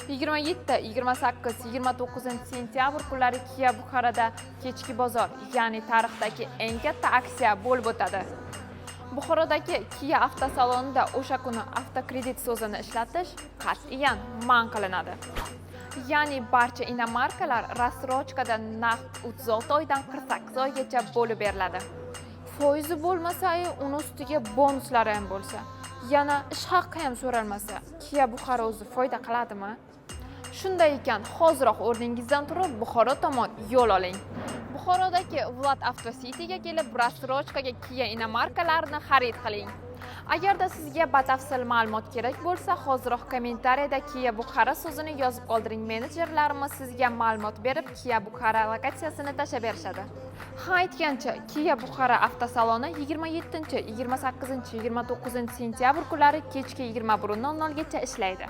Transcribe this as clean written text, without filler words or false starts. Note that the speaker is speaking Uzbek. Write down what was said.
27, 28, 29 sentyabr kunlari Kia Buxoroda kechki bozor, ya'ni tarixdagi eng katta aksiya bo'lib o'tadi. Buxorodagi Kia avtosalonida o'sha kuni avtokredit so'zini ishlatish qat'iyan man qilinadi. Ya'ni barcha inomarkalar рассрочка da naqd 36 oydan 48 oygacha bo'lib beriladi. Foizi bo'lmasa-yu, uni ustiga bonuslari ham bo'lsa, yana ish haqqi ham so'ralmasa, Kia Buxoro o'zi foyda qiladimi? Shunday ekan, hoziroq o'rningizdan turib, Buxoro tomon yo'l oling. Buxorodagi Vlad Auto Cityga kelib, рассрочка ga Kia inomarkalarini xarid qiling. Agarda sizga batafsil ma'lumot kerak bo'lsa, hoziroq kommentariyada Kia Buxoro so'zini yozib qoldiring. Menejerlarimiz sizga ma'lumot berib, Kia Buxoro lokatsiyasini tashlab berishadi. Ha, aytgancha, Kia Buxoro avtosaloni 27, 28, 29 sentyabr kunlari kechki 21:00 gacha ishlaydi.